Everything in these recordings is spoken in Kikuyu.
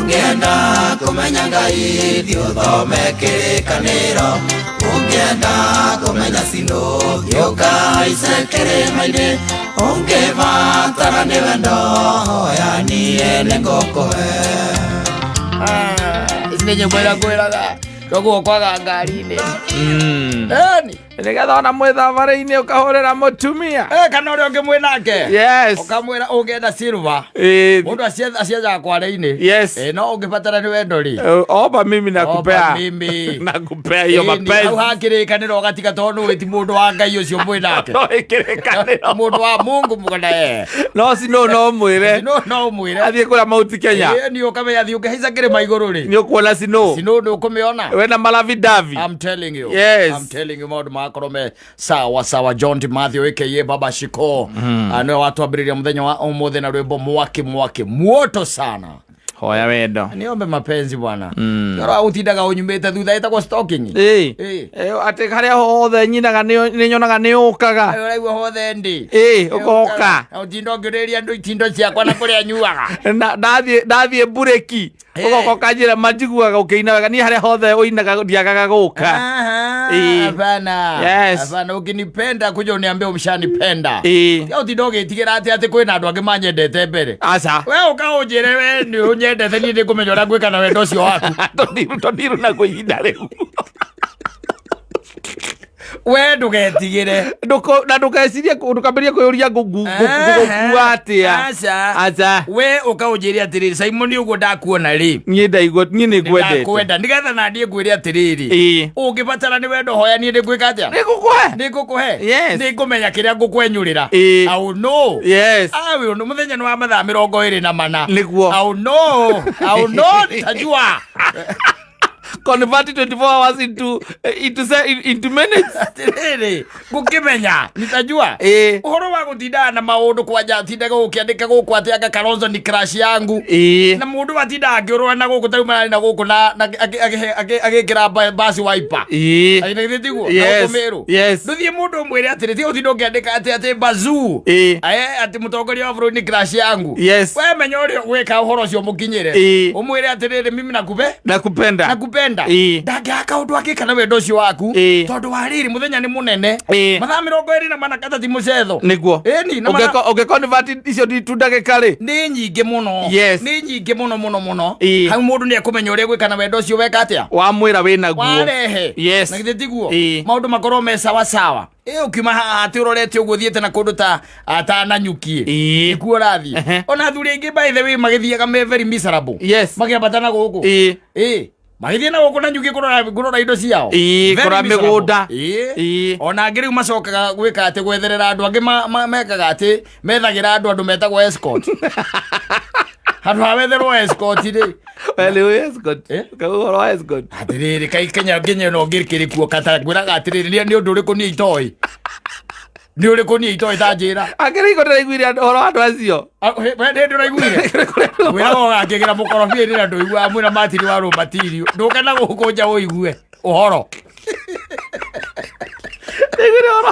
Ũngĩenda kũmenya Ngai thiĩ ũthome kĩrĩkanĩro. Ũngĩenda kũmenya Sino thiĩ ũkahaice kĩrĩma-inĩ. Ũngĩbatara nĩ wendo hoya niĩ nĩngũkũhe. Ici nĩ nyĩmbo iria ngwĩraga koguo kwaga ngari-inĩ. Eni. Nĩgetha ona mwĩ thabarĩ-inĩ ũkahũrĩra mũtumia. Eh, kana ũrĩa ũngĩ mwĩ nake. Yes. Ũkamwĩra ũngĩenda silver. Ĩĩ. Mũndũ acienjaga kware-inĩ. Yes. Eh, no ũngĩbatara nĩ wendo rĩ. Omba mimi nakupea. Omba mimi. Nakupea hiyo Ĩni, hau mapenzi. hakĩrĩkanĩra ũgatiga tondũ nĩ ti mũndũ wa Ngai ũcio mwĩ nake. No ĩkĩrĩkanĩro. Mũndũ wa Mungu mũgana eh. No Sino no mwĩre. No no ũmwĩre. Athiĩ kũrĩa Mount Kenya. Ĩĩ, nĩ ũkamenya thiĩ ũkĩhaica kĩrĩma igũrũ rĩ. Nĩ ũkuona Sino. Sino nĩ ũkũmĩona. Wena Malavi Davi. I'm telling you. Yes. I'm telling you maũndũ magakorwo me sawa sawa. John Timathio aka Baba Shiko. Nĩwe watwambĩrĩria mũthenya wa ũmũthĩ na rwĩmbo mwaki mwaki muoto sana. Hoya wendo. Niombe mapenzi bwana. Mm. Yoro utindaga unyumĩte thutha ĩtagwo stalking. Ĩĩ. Ĩĩ. Atĩ harĩa hothe nyinaga nĩ nyonaga nĩ ũkaga. Ayo ũraigua hothe ndĩ. Ĩĩ, ũgoka. Na ũtinda ũngĩũrĩria andũ itindo ciakwa na kũrĩa nyuaga. Na ndathiĩ mburĩki. Ũgoka ũkanjĩra manjiguaga ũkĩina wega niĩ harĩa hothe ũinaga ndiagaga gũka. Aha, Ĩĩ. Hapana. Yes. Hapana, ukinipenda kuja uniambie umshanipenda. Ĩĩ. Tiga ũtinda ũgĩtigĩra atĩ atĩ kwĩna andũ angĩ manyendete mbere. Aca. We ũka ũnjĩre we nĩ ũnyendete niĩ nĩngũmenya ũrĩa ngwĩka na wendo ũcio waku. Tondũ naguo ihinda rĩu. We ndũgetigĩre. Na ndũkecirie ndũkambĩrĩrie kwĩyũria ngũgũkua atĩa. Aca. Aca. We ũka ũnjĩre atĩrĩrĩ Simon ũguo ndakuona rĩ. Niĩ ndaigua niĩ nĩ ngwendete. Ndakwenda nĩgetha na niĩ ngwĩre atĩrĩrĩ. Ĩĩ. Ũngĩbatara nĩ wendo hoya niĩ nĩngwĩka atĩa? Nĩngũkũhe. Nĩngũkũhe. Yes. Nĩngũmenya kĩrĩa ngũkwenyũrĩra. Ĩĩ. I will know. Yes. Ah, we mũthenya nĩ wa mathaa 24. Nĩguo. I will know. I will know nitajua. Convert 24 hours into minutes. Atĩrĩrĩ, ngũkĩmenya nitajua. Ĩĩ. Ũhoro wa gũtindaga na maũndũ kwanja atindaga gũkĩandĩka gũkũ atĩ anga Kalonzo ni crush yangu. Ĩĩ. Na mũndũ atindaga akĩũrũra na gũkũ tarĩu mararĩ na gũkũ na agĩkĩra basi wiper. Ĩĩ. Aina githĩ tiguo? Yes. Na gũkũ Meru. Yes. Ndũthiĩ mũndũ ũmwĩre atĩrĩ tiga ũtinda ũkĩandĩka atĩ atĩ bazuu. Ĩĩ. Aye, atĩ mũtongoria wa bũrũri nĩ crush yangu. Yes. We menya ũrĩa ũgwĩka ũhoro ũcio mũkinyĩre. Ĩĩ. Ũmwĩre atĩrĩrĩ mimi nakupe Nakupenda. nakupenda. Ĩĩ. Ndangĩaga kaũndũ angĩka na wendo ũcio waku. Ĩĩ. Tondũ wa rĩrĩ mũthenya nĩ mũnene. Ĩĩ. Mathaa 24 kata ti mũcetho. Nĩguo. Ĩni, na mathaa- Ũngĩko convert icio tu ndagĩka rĩ. nĩ nyingĩ mũno. Yes. Nĩ nyingĩ mũno mũno mũno. Ĩĩ. Hau mũndũ nĩ ekũmenya ũrĩa gwĩka na wendo ũcio weka atĩa. Wamwĩra wĩna guo. Warehe. Yes. Na githĩ tiguo? Ĩĩ. Maũndũ makorwo me sawa sawa. Ĩ ũkiuma haha atĩ ũrorete ũguo ũthiĩte na kũndũ ta ta Nanyuki. Ĩĩ. Nĩkuo ũrathiĩ. Ehe. Ona athuri aingĩ by the way magĩthiaga me very miserable. Yes. Makĩambata na gũkũ. Ĩĩ. Ĩĩ. Magĩthiĩ na gũkũ Nanyuki kũrora indo ciao. Ĩĩ, Very kũrora miserable. mĩgũnda. Ĩĩ. Ĩĩ. Ona angĩ rĩu macokaga gwĩka atĩ gwetherera andũ angĩ mekaga atĩ methagĩra andũ metagwo escort. Handũ ha wetherwo escort rĩ. We nĩ ũĩ escort? Eh? Kau ũhoro wa escort? Atĩrĩrĩ kai Kenya nginya ĩno ngĩkĩrĩ kuo kata ngwĩraga atĩrĩrĩ nĩ ũndũ ũrĩkũ niĩ itoĩ. Nĩ ũrĩkũ niĩ itoĩ ta njĩra. Akĩrĩ iko ndĩraiguire ũhoro wa andũ acio. We nĩ ndũraiguire. Ngwĩraga ũgakĩgĩra mũkorobia inĩ na ndũiguaga mwĩna matiri wa rũmatirio. Ndũke na gũkũ nja ũigue ũhoro. Ndĩraiguire ũhoro.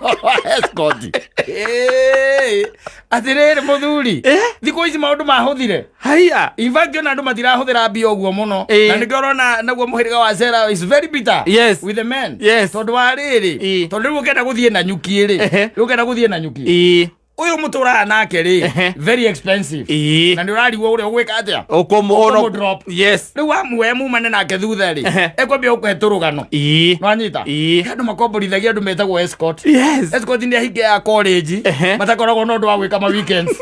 Ũhoro wa escort. Ĩĩ. Atĩrĩrĩ mũthuri. Eh? Thikũ ici maũndũ mahũthire. Haiya. In fact ona andũ matirahũthĩra mbia ũguo mũno. Ĩĩ. Na nĩkĩo ũrona naguo mũhĩrĩga wa Sarah is very bitter. Yes. With the men. Yes. Tondũ wa rĩrĩ. Ĩĩ. Tondũ rĩu ũkĩenda gũthiĩ Nanyuki rĩ. Ehe. Rĩu ũkĩenda gũthiĩ Nanyuki. Ĩĩ. Ũyũ mũtũraga nake rĩ. Ehe. Very expensive. Ĩĩ. Na nĩ ũrarigwo ũrĩa ũgwĩka atĩa. Ũkũmũ Ũkũmũ-drop. Yes. Rĩu wamuoya mumane nake thutha rĩ. Ehe. Ekwambia gũkũhe tũrũgano. Ĩĩ. Nĩwanyita? Ĩĩ. He andũ makomborithagia andũ metagwo escort. Yes. Escort nĩ ahinge ya college. Ehe. Matakoragwo na ũndũ wa gwĩka ma weekends.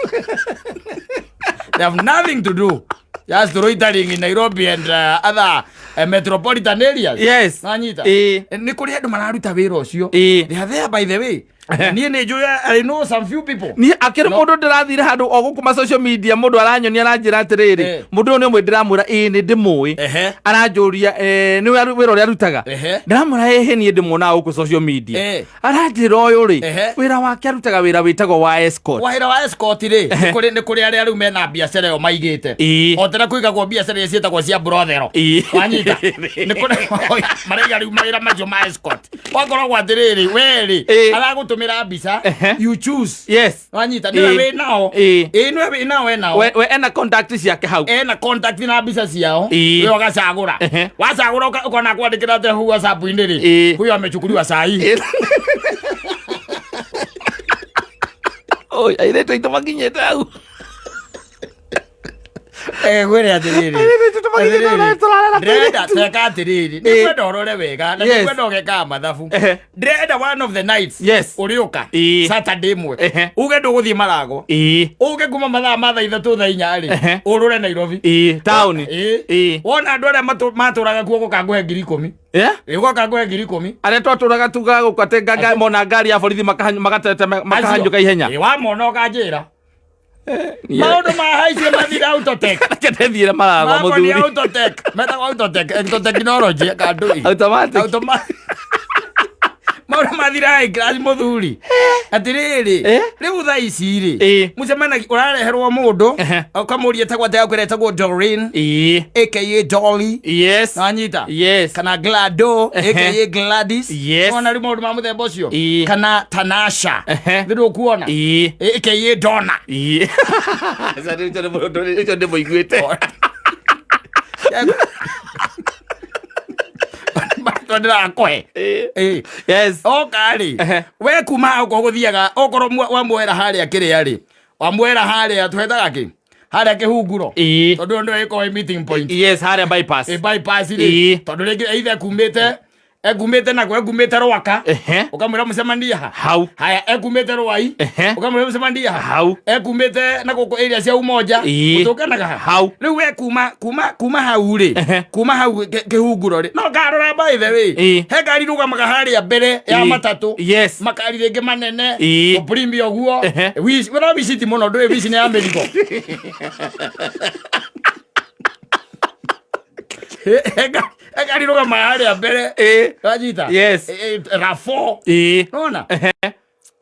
They have nothing to do. Just loitering in Nairobi and other metropolitan areas. Yes. Nanyita. Ĩĩ. Nĩ kũrĩ andũ mararuta wĩra ũcio. Ĩĩ. They are there by the way. Niĩ nĩ njũĩ I know some few people. Niĩ akĩrĩ mũndũ ndĩrathire handũ o gũkũ ma social media mũndũ aranyonia aranjĩra atĩrĩrĩ Eh. mũndũ ũyũ nĩ ũmwe ndĩramwĩra ĩĩ nĩ ndĩmũĩ Ehe. aranjũria nĩ wĩra ũrĩa arutaga Ehe. ndĩramwĩra ĩhĩ niĩ ndĩmuonaga gũkũ social media Eh. aranjĩra ũyũ rĩ Ehe. wĩra wake arutaga wĩra wĩtagwo wa escort Wahĩra wa escort rĩ nĩ kũrĩ arĩa rĩu mena biacara ĩyo maigĩte. Ĩĩ. O tena kũigagwo biacara iria ciĩtagwo cia brothero. Ĩĩ. Wanyita. Nĩ kũrĩ maraiga rĩu mawĩra macio ma escort. Wakoragwo atĩrĩrĩ we rĩ Ĩĩ. aragũtũmĩra Agũtũmĩra mbica. Ehe. You choose. Yes. Wanyita nĩwe Ĩĩ. wĩ nao. Ĩĩ. Ĩĩ nĩwe wĩ nao enao. We ena contact ciake hau. Ena contact na mbica ciao. Ĩĩ. We ũgacagũra. Ehe. Wacagũra ũkona kwandĩkĩra atĩ hau WhatsApp-inĩ rĩ. Ĩĩ. Huyo amechukuliwa saa hii. Ĩĩ. Oi, airĩtu aitũ makinyĩte hau. Ngwĩre atĩrĩrĩ. Airĩtu aitũ makinyĩte hau, tũrarera Ndĩrenda tũirĩtu. teka atĩrĩrĩ. Ĩĩ. Nĩngwenda ũrore wega na Yes. nĩngwenda ũgekaga mathabu. Ehe. Ndĩrenda one of the nights. Yes. Ũrĩũka. Ĩĩ. Saturday ĩmwe. Ehe. Uge ndũgũthiĩ marago. Ĩĩ. Uge kuma mathaa ma thaa ithatũ thaa inya rĩ. Ehe. Ũrũre Nairobi. Ĩĩ, taũni. Ĩĩ. Ĩĩ. Wona andũ arĩa matũraga kuo gũka ngũhe 10,000. Yeah? Ĩĩ gũka ngũhe 10,000. Arĩa twatũraga tugaga gũkũ atĩ mona ngari ya borithi magatete makahanyũka ihenya. Ĩĩ wamona ũkanjĩra. Niĩ- Maũndũ ma haicie mathira Autotech. Reke ndĩthiĩre marago Makwa nĩ mũthuri. Autotech. Metagwo Autotech. Autotechnology kandui. Automatic. Automatic. Maũndũ mathira high class mũthuri. Atĩrĩrĩ, Eh? rĩu thaa ici rĩ, Ĩĩ. mũcemanagia ũrareherwo mũndũ, Ehe. ũkamũria etagwo atĩa, akwĩra etagwo Doreen, Ĩĩ. aka Dolly. Yes. Nĩwanyita? Yes. Kana Glado, Ehe. aka Gladys. Yes. Nĩwona rĩu maũndũ ma mũthemba ũcio? Ĩĩ. Kana Tanasha. Ehe. Nĩ ndũkuona? Ĩĩ. Aka Donna. Ĩĩ. Aca, ũcio ndĩmũiguĩte. Marĩtwa ndĩrakũhe. Ĩĩ. Ĩĩ. Yes. Oka rĩ, Ehe. we kuma hau ko gũthiaga okorwo wamuoera harĩa kĩrĩa rĩ, wamuoera harĩa twetaga kĩ? Harĩa kĩhunguro. Ĩĩ. Tondũ ĩyo nĩyo ĩkoragwo ĩ meeting point. Yes, harĩa bypass. Ĩ bypass rĩ. Ĩĩ. Tondũ rĩngĩ either ekumĩte ekumĩte nakuo ekumĩte Rwaka. Ehe. Ũkamwĩra mũcemanie ha. Hau. Haya ekumĩte Rwai. Ehe. Ũkamwĩra mũcemanie ha. Hau. Ekumĩte na gũkũ area cia Umoja. Ĩĩ. Ũtũnganaga ha. Hau. Rĩu we kuma kuma kuma hau rĩ. Ehe. Kuma hau kĩhunguro rĩ. No ngarora by the way. Ĩĩ. He ngari rũgamaga harĩa mbere ya Ĩĩ. matatũ. Yes. Makari rĩngĩ manene. Ĩĩ. Ũprimi ũguo. Ehe. Wici, wena wiciti mũno ndũĩ wici nĩ ya mĩrigo. He ngari rũgamaga harĩa mbere. Ĩĩ. Wanyita? Yes. Raw4. Ĩĩ. Nona?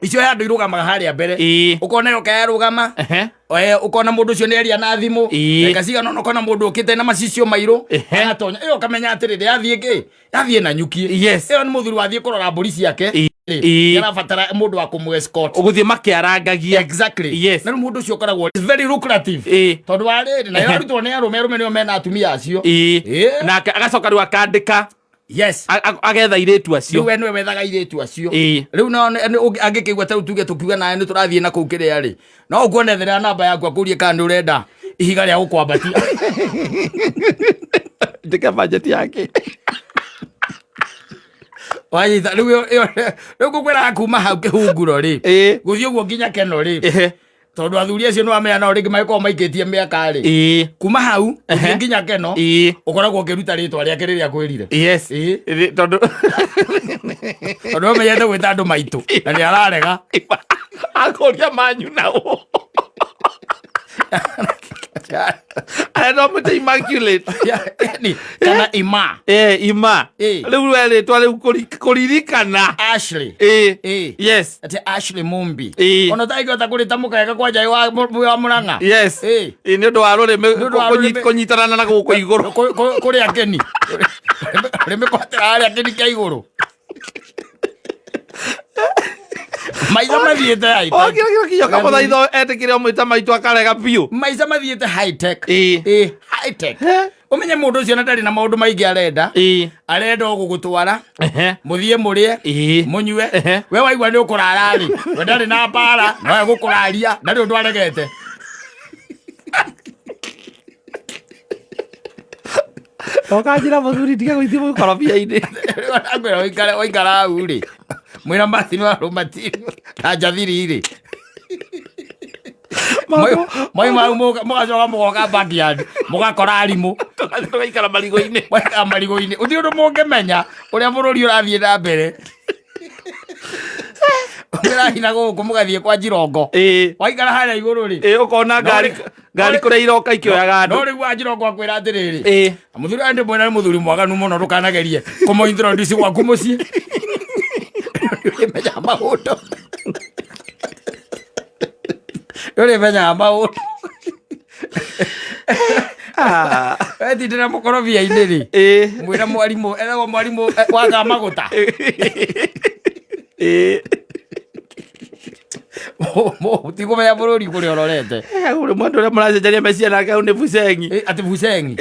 Icio he andũ irũgamaga harĩa mbere. Ĩĩ. Ũkona yoka yarũgama. Ehe. Ũkona mũndũ ũcio nĩ aria na thimũ. Ĩĩ. Ndagĩka cigana ũna ũkona mũndũ ũkĩte na macicio mairũ. Ehe. Agatonya. Ĩyo ũkamenya atĩrĩrĩ yathiĩ kĩ? Yathiĩ na nyuki. Yes. Ĩyo nĩ mũthuri wathiĩ kũrora mbũri ciake. Ĩĩ. Rĩ, Ĩĩ. nĩarabatara mũndũ wa kũmũ escort. Ũgũthiĩ makĩarangagia. Exactly. Yes. Na rĩu mũndũ ũcio ũkoragwo it's very lucrative. Ĩĩ. Tondũ wa rĩrĩ na ĩrarutwo nĩ arũme, arũme nĩo mena atumia acio. Ĩĩ. Ĩĩ. Nake agacoka rĩu akandĩka Yes. agetha airĩtu acio. Rĩu we nĩwe wethaga airĩtu acio. Ĩĩ. Rĩu no angĩkĩigua ta rĩu tuge tũkiuga nawe nĩ tũrathiĩ na kũu kĩrĩa rĩ, no ũkuonethera namba yaku akũrie kana nĩ ũrenda ihiga rĩa gũkwambatia. Njĩke budget yake. Wanyita rĩu rĩu ngũkwĩraga kuma hau kĩhunguro rĩ, Ĩĩ. gũthiĩ ũguo nginya Keno rĩ, Ehe. tondũ athuri acio nĩ wamenya nao rĩngĩ magĩkorwo maikĩtie mĩaka rĩ, Ĩĩ. kuma hau gũthiĩ Ehe. nginya Keno Ĩĩ. ũkoragwo ũkĩruta rĩtwa rĩake rĩrĩa akwĩrire. Yes. Ĩĩ. Ĩĩ, tondũ Tondũ amenyete gwĩta andũ maitũ na nĩ ararega. akũria manyu nao. Arĩa no mũte immaculate. Yaani, kana ima Eh, ima. Ĩĩ. Rĩu we rĩtwa rĩu kũririkana. Ashley. Ĩĩ. Ĩĩ. Yes. Ati Ashley Mumbi. Ĩĩ. Ona ũtangĩhota kũrĩtamũka wega kwanja wa Mũrang'a. Yes. Ĩĩ. Ĩĩ, nĩ ũndũ wa rũrĩmĩ Nĩ ũndũ wa rũrĩmĩ- kũnyitana na gũkũ igũrũ. Kũrĩa kĩni. Rũrĩmĩ kwatĩra harĩa kĩni kĩa igũrũ. Maica mathiĩte high tech. Okira kĩro kinya kamũthaitho etĩkĩre ũmwĩta maitũ akarega biũ. Maica mathiĩte high tech. Ĩĩ. Ĩĩ, high tech. He. Ũmenye mũndũ ũcio na ndarĩ na maũndũ maingĩ arenda. Ĩĩ. Arenda o gũgũtwara. Ehe. Mũthiĩ mũrĩe. Ĩĩ. Mũnyue. Ehe. We waigua nĩ ũkũrara rĩ. We ndarĩ na mbara. No egũkũraria. Ndarĩ ũndũ aregete. Ũkanjĩra mũthuri ndige gũithiĩ mũkorobia-inĩ. Akwĩra ũikare waikara hau rĩ. Mwĩra Martin wa Rũmatiri na Njathiri rĩ. Moima hau mũgacoka mũgoka backyard mũgakora arimũ. Tũgathiĩ tũgaikara marigũ-inĩ. Mwaikara marigũ-inĩ. Gũtirĩ ũndũ mũngĩmenya ũrĩa bũrũri ũrathiĩ na mbere. Mũrahitha gũkũ mũgathiĩ kwa Njirongo. Ĩĩ. Waikara harĩa igũrũ rĩ. Ĩĩ, ũkona ngari ngari kũrĩa iroka ikĩoyaga No andũ. rĩu wa Njirongo akwĩra atĩrĩrĩ. Ĩĩ. Mũthuri ũyũ ndĩmwĩra nĩ mũthuri mwaganu mũno ndũkanagerie kũmũ introduce gwaku mũciĩ. Nĩũrĩmenyaga maũndũ. Nĩũrĩmenyaga maũndũ. Wetindĩra mũkorobia-inĩ rĩ. Ĩĩ. Mwĩra mwarimũ, etagwo mwarimũ wa Kamagũta. Ĩĩ. Tigũmenya bũrũri kũrĩa ũrorete. Uri mwandu uria muracenjania meciria nake hau nĩ bucengi. Atĩ bucengi.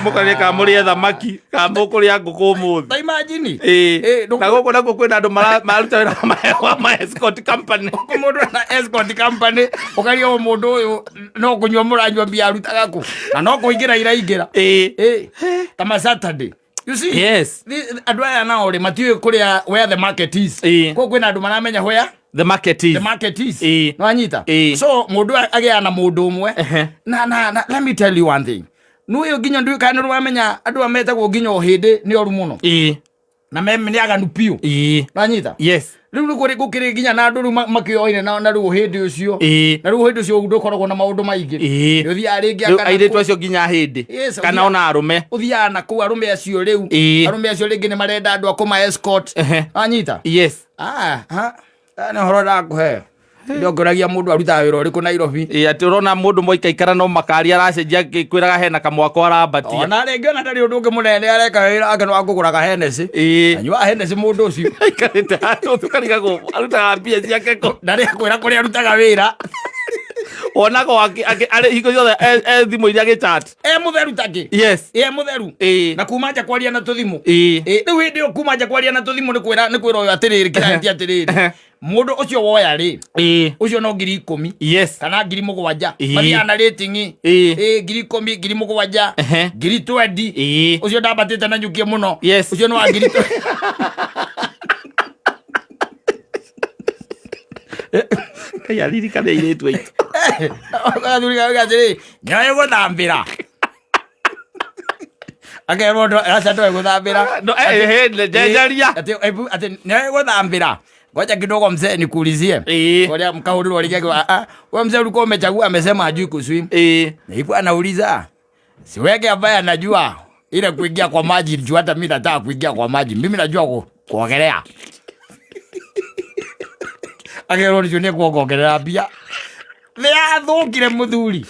Mũkarĩa kana mũrĩe thamaki kana mũkũrĩa ngũkũ ũmũthĩ. Ta imagine. Na gũkũ nakuo kwĩna andũ mararuta wĩra wa ma escort company. Mũndũ na escort company ũkaria o mũndũ ũyũ no kũnyua mũranyua mbia arutaga kũ na no kũingĩra iraingĩra. Ta ma Saturday. You see? Yes. Andũ aya nao rĩ matiũĩ kũrĩa where the market is. Koguo kwĩna andũ maramenya where The market is. The market is. Nĩwanyita? So mũndũ agĩaga na mũndũ ũmwe. Na let me tell you one thing. Nĩũĩ nginya ndũĩ kana nĩũramenya andũ aya metagwo nginya ũhĩndĩ nĩ oru mũno. Na nĩ aganu biũ. Nĩwanyita? Yes. Rĩu nĩ kũrĩ gũkĩrĩ nginya na andũ rĩu makĩoine na rĩu ũhĩndĩ ũcio. Na rĩu ũhĩndĩ ũcio ndũkoragwo na maũndũ maingĩ. Nĩ ũthiaga rĩngĩ Rĩu akana airĩtu kũu. acio nginya hĩndĩ. Yes, Kana ũthiaga- ona arũme. Ũthiaga na kũu arũme acio rĩu. Arũme acio rĩngĩ nĩ marenda andũ a kũma escort. Wanyita? Yes. Nĩ ũhoro ndakũhe. Ndĩongeragia mũndũ arutaga wĩra ũrĩkũ Nairobi. Atĩ ũrona mũndũ mwaikaikara no makari aracenjia akĩkwĩraga hena kamwako arambatia. Ona rĩngĩ ona ndarĩ ũndũ ũngĩ mũnene areka wĩra wake no akũgũraga Hennessy. Anyuaga Hennessy mũndũ ũcio. Aikarĩte handũ ũkarigagwo arutaga mbia ciake kũ. Ndarĩ akwĩra kũrĩa arutaga wĩra. Wonaga arĩ hingo ciothe e thimũ-inĩ agĩchat. E mũtheru takĩ. Yes. E mũtheru. Na kuma nja kwaria na tũthimũ. Rĩu hĩndĩ ĩyo kuma nja kwaria na tũthimũ nĩ kwĩra nĩ kwĩra ũyũ atĩrĩrĩ kĩranti atĩrĩrĩ. Mũndũ ũcio woya rĩ. Ũcio no 10,000. Yes. Kana 7,000. Mathiaga na rating. 10,000, 7,000. 20,000. Ũcio ndambatĩte na nyukie mũno. Yes. Ũcio nĩ wa 20,000. Ngai aririkane airĩtu aitũ. Gathuri gauga atĩrĩ, nyoe gũthambĩra. Akerwo aca ndoe gũthambĩra. No, njenjeria. Atĩ nyoe gũthambĩra. Ngoja kidogo mzee nikuulizie. Ngoja mkahuriro rĩngĩ wewe mzee ulikuwa umechagua amesema hajui kuswim. Nilikuwa anauliza siweke ambaye anajua ile kuingia kwa maji juu hata mimi nataka kuingia kwa maji. Mimi najua kuogelea. Akerwo nĩ nĩ kuongerera mbia. Nĩ athũkire mũthuri.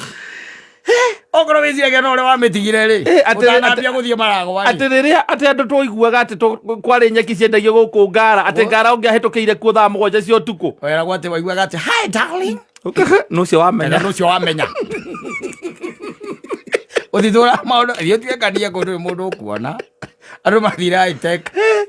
Okorwo wĩciragia no ũrĩa wamĩtigire rĩ, ũtanambia gũthiĩ maragwa rĩ. Atĩ rĩrĩa atĩ andũ twaiguaga atĩ kwarĩ nyeki ciendagio gũkũ Ngara, atĩ Ngara ũngĩahĩtũkĩire kuo thaa 7 cia ũtukũ. Weragwo atĩ waiguaga atĩ, hi darling. Nũ ũcio wamenya. Nũ ũcio wamenya. Ũthithũra maũndũ, thiĩ ũtuĩkanie kũndũ mũndũ ũkuona. Andũ mathire high tech.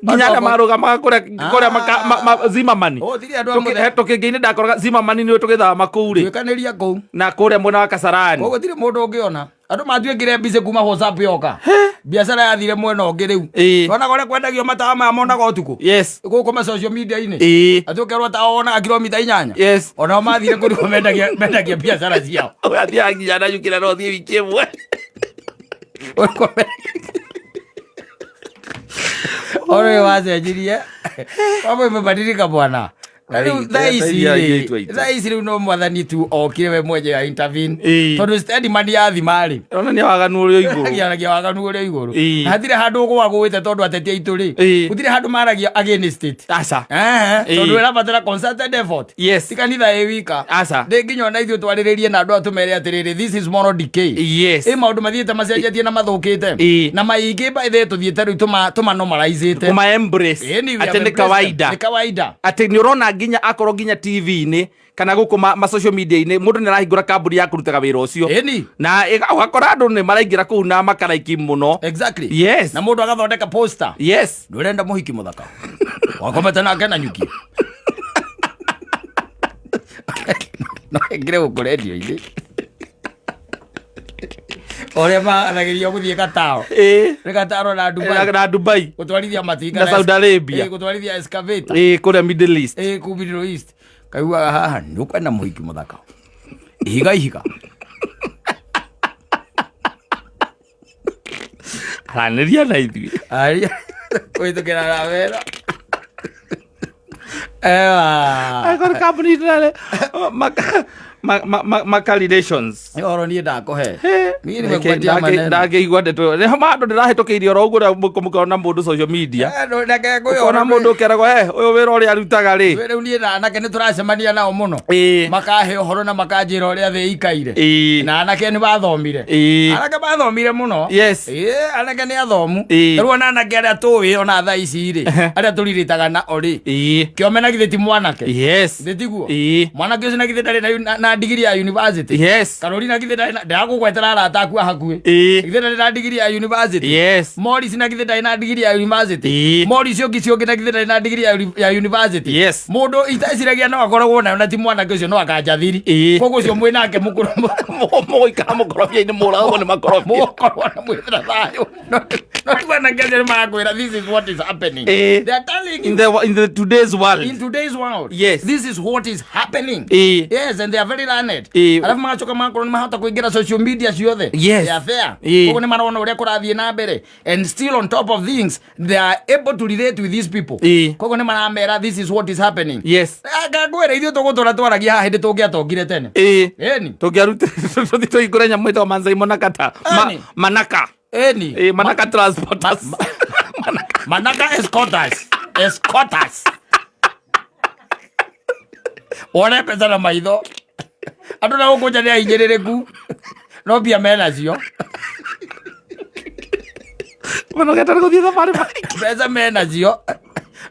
Nginya arĩa marũgamaga kũrĩa Zimmerman. Oh, thire andũ a mũthemba. Tũkĩngĩ-inĩ ndakoraga Zimmerman nĩwe tũgĩthama kũu rĩ. Tuĩkanĩria kũu. Na kũrĩa mwena wa Kasarani. Koguo gũtirĩ mũndũ ũngĩona. Andũ matuĩkire busy kuma WhatsApp yoka. Biacara yathire mwena ũngĩ rĩu. Wonaga ũrĩa kwendagio matawa maya monaga ũtukũ. Yes. Gũkũ ma social media-inĩ. Atĩ ũkerwo tawa wonaga kilomita 8. Yes. Onao mathire kũrĩa mendagia biacara ciao. Ũyũ athiaga nginya na nyukĩra no thiĩ wiki ĩmwe. Ore wacenjirie. Mambo imebadilika bwana. Rĩu thaa ici rĩ, thaa ici rĩu no mwathani tu okire we mwenyewe a intervene. Tondũ steady man yathima rĩ. Onania waganu ũrĩa igũrũ. Onania waganu ũrĩa igũrũ. Na hatirĩ handũ ũgũagũĩte tondũ ateti aitũ rĩ. Gũtirĩ handũ maragia against it. Aca. Tondũ ĩrabatara concerted effort. Yes. Ti kanitha ĩ wika. Aca. Ndĩ nginya ona ithuĩ twarĩrĩrie na andũ aya tũmere atĩrĩrĩ, this is moral decay. Yes. Ĩ maũndũ mathiĩte macenjetie na mathũkĩte. Na maingĩ by the way tũthiĩte rĩu tũma normalize-ĩte. Kũma embrace. Ĩni, we Atĩ have nĩ embraced them. kawaida. Nĩ kawaida. Atĩ nĩ ũrona nginya akorwo nginya TV-inĩ kana gũkũ ma social media-inĩ mũndũ nĩ arahingũra kambuni ya kũrutaga wĩra ũcio. Ĩni. Na ũgakora andũ nĩ maraingĩra kũu na makaraiki mũno. Exactly. Yes. Na mũndũ agathondeka poster. Yes. Ndũrenda mũhiki mũthaka. Wakomete nake na nyuki. No ĩngĩre gũkũ radio-inĩ. Ũrĩa maharagĩrio gũthiĩ Kataro. Nĩ Kataro na Dubai. Na Dubai. Gũtwarithia matinga Na Saudi Arabia. Gũtwarithia excavator. Kũrĩa Middle East. Kũu Middle East. Kaiguaga haha nĩ ũkwenda mũhiki mũthaka. Ihiga ihiga. Aranĩria na ithuĩ. Aria. Kũhĩtũkĩra na wera. Ewa. Angĩkorwo kambuni ndĩrarĩ, maka relations. Nĩ ũhoro niĩ ndakũhe. Niĩ nimekupatia maneno. Ndangĩigua ndeto ĩyo. Nĩ handũ ndĩrahĩtũkĩire oro ũguo mũkĩona mũndũ social media. Eh, reke ngwĩre Ũkona ũhoro mũndũ ũkeragwo, "Eh, ũyũ wĩra ũrĩa arutaga rĩ." Rĩu niĩ na anake nĩ tũracemania nao mũno. Makahe ũhoro na makanjĩra ũrĩa thĩ ĩikaire. Na anake nĩ bathomire. Anake bathomire mũno. Yes. Ĩĩ, anake nĩ athomu. Rĩu ona anake arĩa tũĩ ona thaa ici rĩ, arĩa tũrirĩtaga nao rĩ, kĩome na githĩ ti mwanake. Yes. Githĩ tiguo? Ĩĩ. Mwanake ũcio na githĩ ndarĩ na ndigiri ya university. Yes. Karori na githĩ ndarĩ na ndĩrakũgwetera arata aku a hakuhĩ. Githĩ ndarĩ na ndigiri ya university. Yes. Morris na githĩ ndarĩ na ndigiri ya university. Ĩĩ. Morris ũngĩ ũcio ũngĩ na githĩ ndarĩ na ndigiri ya university. Yes. Mũndũ iteciragia no akoragwo nayo na ti mwanake ũcio no akanjathiri. Koguo ũcio mwĩ nake mũkũrũ Mũgũikara mũkorobia-inĩ mũragwo nĩ makorobia. Mũgũkorwo na mwĩthĩra thayũ. No ti mwanake ũcio nĩ marakwĩra this is what is happening. They are telling you. In the today's world. In today's world. Yes. This is what is happening. Yes, and they are very learned. Alafu magacoka magakorwo nĩ mahota kũingĩra social media ciothe. Yes. They are there. Koguo nĩ marona ũrĩa kũrathiĩ na mbere. And still on top of things, they are able to relate with these people. Koguo nĩ maramera this is what is happening. Yes. Ngwĩra ithuĩ tũgũtũra twaragia haha hĩndĩ tũngĩatongire tene. Ĩni. Tũngĩarutire tũthiĩ tũhingũre nyamũ ĩtagwo Manzai Monakata. Ĩni. Manaka. Ĩni. Manaka transporters. Manaka. Manaka escorters. Escorters. Wone mbeca na maitho. Andũ na gũkũ nja nĩ ahinyĩrĩrĩku. No mbia menacio. Manogete nĩ gũthiĩ thabarĩ. Mbeca menacio.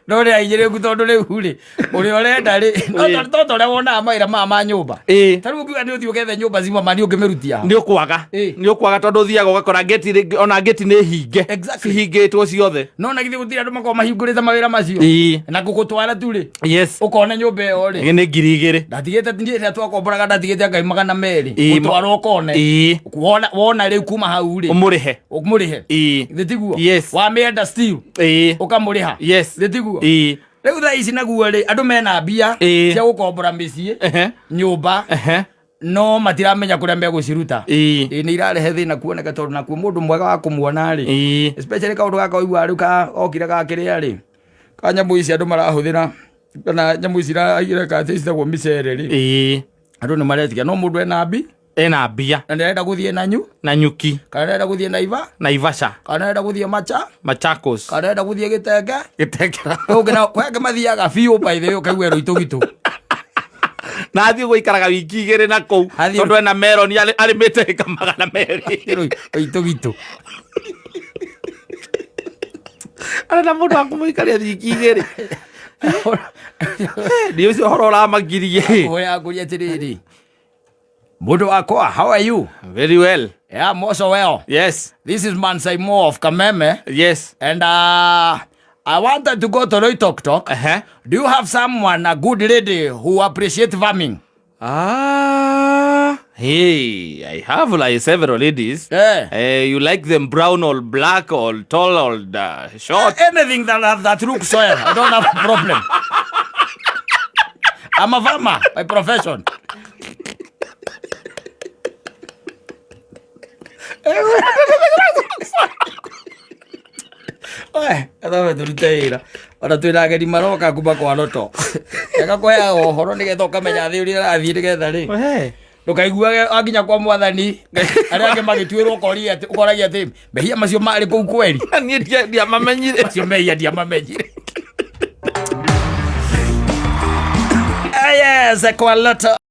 No nĩ ahinyĩrĩrĩku tondũ rĩu rĩ, ũrĩa ũrenda rĩ, no ta ũrĩa wonaga mawĩra maya ma nyũmba. Ta rĩu ũngiuga nĩ ũthiĩ ũgethe nyũmba cima mani ũngĩmĩrutia ha? Nĩ ũkwaga. Nĩ ũkwaga tondũ ũthiaga ũgakora ngeti rĩngĩ ona ngeti nĩ hinge. Exactly. Cihingĩtwo ciothe. No na githĩ gũtirĩ andũ makoragwo mahingũrĩte mawĩra macio. Na gũgũtwara tu rĩ, ũkona nyũmba ĩyo rĩ. Nĩ 2,000. Ndatigĩte niĩ rĩrĩa twakomboraga ndatigĩte ngai 200. Gũtwara ũkone. Wona rĩu kuma hau rĩ. Ũmũrĩhe. Ũmũrĩhe. Githĩ tiguo? Yes. Wamĩenda still. Ũkamũrĩha. Yes. Githĩ tiguo? Rĩu thaa ici naguo rĩ, andũ mena mbia cia gũkombora mĩciĩ, nyũmba, no matiramenya kũrĩa megũciruta. Ĩĩ nĩ irarehe thĩna kuoneka tondũ nakuo mũndũ mwega wa kũmuona rĩ, especially kaũndũ gaka ũiguaga rĩu ka okire ga kĩrĩa rĩ, ka nyamũ ici andũ marahũthĩra kana nyamũ ici ireka atĩ citagwo mĩcere rĩ, andũ nĩ maretikia no mũndũ ena mbi Ena mbia. Na nĩ arenda gũthiĩ nanyu Na nyuki. Kana arenda gũthiĩ Naiva. Naivasha. Kana arenda gũthiĩ Macha. Machakos. Kana arenda gũthiĩ Gĩtenge. Gĩtengera. Ũngĩ na kwĩ angĩ mathiaga biũ by the way ũkaigua Rũitũgitũ. Na athiĩ gũikaraga wiki igĩrĩ na kũu Athiĩ- tondũ ena meroni arĩmĩte ĩka 200. Rũitũgitũ. Arenda mũndũ wa kũmũikaria wiki igĩrĩ. Nĩ ũcio ũhoro ũramagirie. Ũrĩa ngũria atĩrĩrĩ. Mũndũ wakwa, how are you? Very well. Yeah, I'm also well. Yes. This is Mansai Mo of Kameme. Yes. And I wanted to go to Loitoktok. Do you have someone, a good lady who appreciate farming? Hey, I have like several ladies. Yeah. You like them brown or black or tall or short? Anything that looks soil. I don't have a problem. I'm a farmer by profession. We, athobe tũrute wĩra ona twĩna ageni maroka kuma kwa Roto agakũheaga ũhoro nĩgetha ũkamenya thĩ ũrĩa ĩrathiĩ nĩgetha rĩ ndũkaiguage wakinya kwa mwathani arĩa angĩ magĩtuĩrwo ũkoria atĩ ũkoragia atĩ mehia macio marĩ kũu kweri Niĩ ndiamamenyire. Macio mehia ndiamamenyire. Yes, kwa Loto.